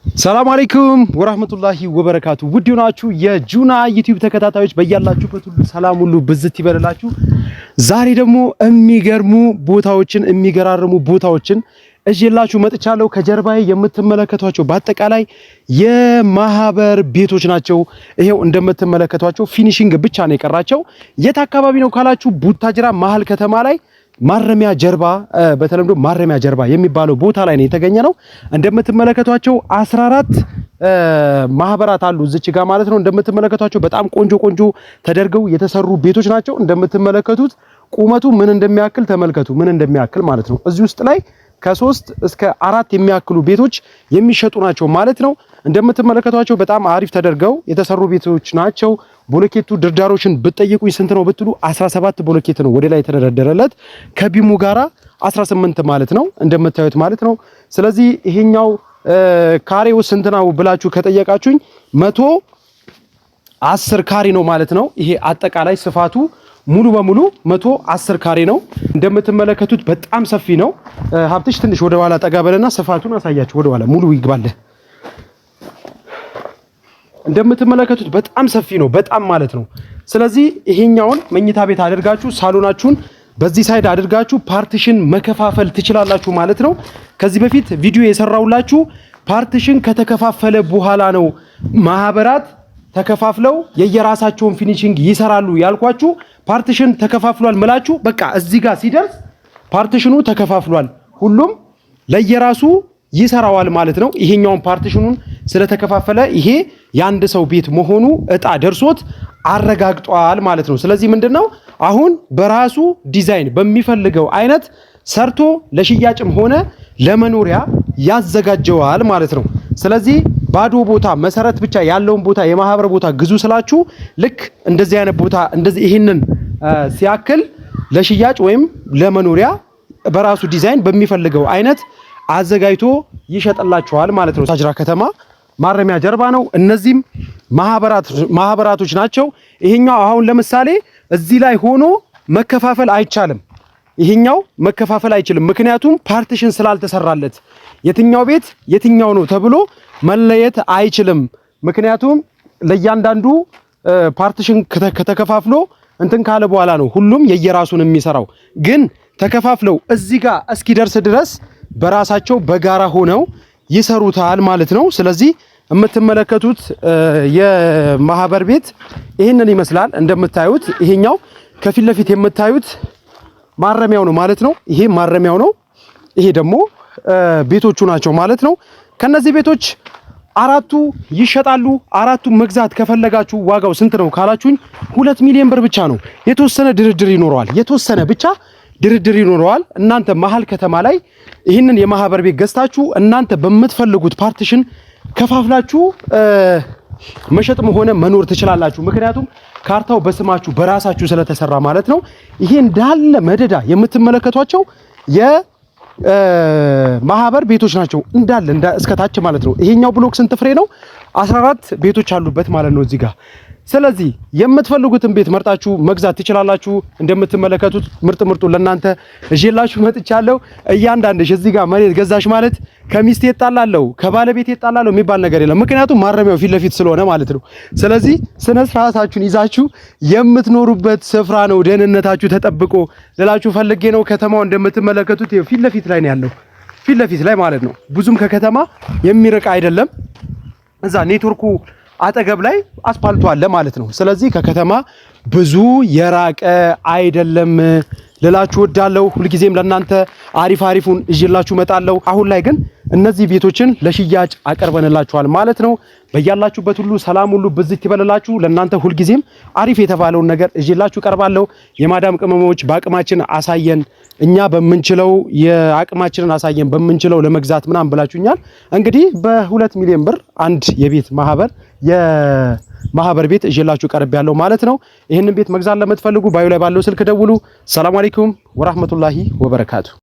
ሰላም አለይኩም ወራህመቱላሂ ወበረካቱ። ውድ ናችሁ የጁና ዩቲዩብ ተከታታዮች በያላችሁበት ሁሉ ሰላም ሁሉ ብዝት ይበልላችሁ። ዛሬ ደግሞ የሚገርሙ ቦታዎችን የሚገራርሙ ቦታዎችን እዤላችሁ መጥቻለሁ። ከጀርባዬ የምትመለከቷቸው በአጠቃላይ የማህበር ቤቶች ናቸው። ይሄው እንደምትመለከቷቸው finishing ብቻ ነው የቀራቸው። የት አካባቢ ነው ካላችሁ ቡታጅራ መሀል ከተማ ላይ ማረሚያ ጀርባ፣ በተለምዶ ማረሚያ ጀርባ የሚባለው ቦታ ላይ ነው የተገኘ ነው። እንደምትመለከቷቸው 14 ማህበራት አሉ እዚች ጋር ማለት ነው። እንደምትመለከቷቸው በጣም ቆንጆ ቆንጆ ተደርገው የተሰሩ ቤቶች ናቸው። እንደምትመለከቱት ቁመቱ ምን እንደሚያክል ተመልከቱ፣ ምን እንደሚያክል ማለት ነው። እዚህ ውስጥ ላይ ከ3 እስከ 4 የሚያክሉ ቤቶች የሚሸጡ ናቸው ማለት ነው። እንደምትመለከቷቸው በጣም አሪፍ ተደርገው የተሰሩ ቤቶች ናቸው። ቦሎኬቱ ድርዳሮችን ብትጠይቁኝ ስንት ነው ብትሉ 17 ቦሎኬት ነው ወደ ላይ የተደረደረለት ከ beam ኡ ጋራ 18 ማለት ነው እንደምታዩት ማለት ነው። ስለዚህ ይሄኛው ካሬው ስንት ነው ብላችሁ ከጠየቃችሁኝ 110 ካሬ ነው ማለት ነው። ይሄ አጠቃላይ ስፋቱ ሙሉ በሙሉ 110 ካሬ ነው። እንደምትመለከቱት በጣም ሰፊ ነው። ሀብትሽ ትንሽ ወደ ኋላ ጠጋ በለና ስፋቱን አሳያችሁ። ወደ ኋላ ሙሉ ይግባልህ። እንደምትመለከቱት በጣም ሰፊ ነው፣ በጣም ማለት ነው። ስለዚህ ይሄኛውን መኝታ ቤት አድርጋችሁ ሳሎናችሁን በዚህ side አድርጋችሁ partition መከፋፈል ትችላላችሁ ማለት ነው። ከዚህ በፊት ቪዲዮ የሰራሁላችሁ partition ከተከፋፈለ በኋላ ነው፣ ማህበራት ተከፋፍለው የየራሳቸውን finishing ይሰራሉ ያልኳችሁ። Partition ተከፋፍሏል ምላችሁ በቃ እዚህ ጋር ሲደርስ partition ኑ ተከፋፍሏል፣ ሁሉም ለየራሱ ይሰራዋል ማለት ነው። ይሄኛውን partition ኑን ስለተከፋፈለ ይሄ የአንድ ሰው ቤት መሆኑ እጣ ደርሶት አረጋግጧል ማለት ነው። ስለዚህ ምንድነው አሁን በራሱ ዲዛይን በሚፈልገው አይነት ሰርቶ ለሽያጭም ሆነ ለመኖሪያ ያዘጋጀዋል ማለት ነው። ስለዚህ ባዶ ቦታ መሰረት ብቻ ያለውን ቦታ የማህበር ቦታ ግዙ ስላችሁ ልክ እንደዚህ አይነት ቦታ እንደዚህ ይሄንን ሲያክል ለሽያጭ ወይም ለመኖሪያ በራሱ ዲዛይን በሚፈልገው አይነት አዘጋጅቶ ይሸጥላችኋል ማለት ነው። ቡታጅራ ከተማ ማረሚያ ጀርባ ነው። እነዚህም ማህበራቶች ናቸው። ይሄኛው አሁን ለምሳሌ እዚህ ላይ ሆኖ መከፋፈል አይቻልም። ይሄኛው መከፋፈል አይችልም። ምክንያቱም partition ስላልተሰራለት የትኛው ቤት የትኛው ነው ተብሎ መለየት አይችልም። ምክንያቱም ለእያንዳንዱ partition ከተከፋፍሎ እንትን ካለ በኋላ ነው ሁሉም የየራሱን የሚሰራው። ግን ተከፋፍለው እዚህ ጋር እስኪደርስ ድረስ በራሳቸው በጋራ ሆነው ይሰሩታል ማለት ነው። ስለዚህ የምትመለከቱት የማህበር ቤት ይህንን ይመስላል። እንደምታዩት ይሄኛው ከፊት ለፊት የምታዩት ማረሚያው ነው ማለት ነው። ይሄ ማረሚያው ነው። ይሄ ደግሞ ቤቶቹ ናቸው ማለት ነው። ከነዚህ ቤቶች አራቱ ይሸጣሉ። አራቱ መግዛት ከፈለጋችሁ ዋጋው ስንት ነው ካላችሁኝ 2 ሚሊዮን ብር ብቻ ነው። የተወሰነ ድርድር ይኖረዋል። የተወሰነ ብቻ ድርድር ይኖረዋል። እናንተ መሀል ከተማ ላይ ይህንን የማህበር ቤት ገዝታችሁ እናንተ በምትፈልጉት partition ከፋፍላችሁ መሸጥም ሆነ መኖር ትችላላችሁ። ምክንያቱም ካርታው በስማችሁ በራሳችሁ ስለተሰራ ማለት ነው። ይሄ እንዳለ መደዳ የምትመለከቷቸው የማህበር ቤቶች ናቸው እንዳለ እስከታች ማለት ነው። ይሄኛው ብሎክ ስንት ፍሬ ነው? 14 ቤቶች አሉበት ማለት ነው እዚህ ጋር። ስለዚህ የምትፈልጉትን ቤት መርጣችሁ መግዛት ትችላላችሁ። እንደምትመለከቱት ምርጥ ምርጡ ለእናንተ እዤላችሁ መጥቻለሁ። እያንዳንድሽ እዚህ ጋር መሬት ገዛሽ ማለት ከሚስቴ እጣላለሁ ከባለቤቴ እጣላለሁ የሚባል ነገር የለም። ምክንያቱም ማረሚያው ፊት ለፊት ስለሆነ ማለት ነው። ስለዚህ ስነ ስርዓታችሁን ይዛችሁ የምትኖሩበት ስፍራ ነው፣ ደህንነታችሁ ተጠብቆ ልላችሁ ፈልጌ ነው። ከተማው እንደምትመለከቱት ፊት ለፊት ላይ ነው ያለው፣ ፊት ለፊት ላይ ማለት ነው። ብዙም ከከተማ የሚርቅ አይደለም። እዛ ኔትወርኩ አጠገብ ላይ አስፓልቱ አለ ማለት ነው። ስለዚህ ከከተማ ብዙ የራቀ አይደለም ልላችሁ እወዳለሁ። ሁልጊዜም ለእናንተ አሪፍ አሪፉን ይዤላችሁ እመጣለሁ። አሁን ላይ ግን እነዚህ ቤቶችን ለሽያጭ አቀርበንላችኋል ማለት ነው። በያላችሁበት ሁሉ ሰላም ሁሉ ብዝት ይበልላችሁ። ለእናንተ ሁልጊዜም አሪፍ የተባለውን ነገር ይዤላችሁ እቀርባለሁ። የማዳም ቅመሞች በአቅማችን አሳየን፣ እኛ በምንችለው የአቅማችንን አሳየን በምንችለው ለመግዛት ምናምን ብላችሁኛል። እንግዲህ በ2 ሚሊዮን ብር አንድ የቤት ማህበር የማህበር ቤት ይዤላችሁ ቀርቤያለሁ ማለት ነው። ይህንን ቤት መግዛት ለምትፈልጉ bio ላይ ባለው ስልክ ደውሉ። ሰላም አለይኩም ወራህመቱላሂ ወበረካቱ።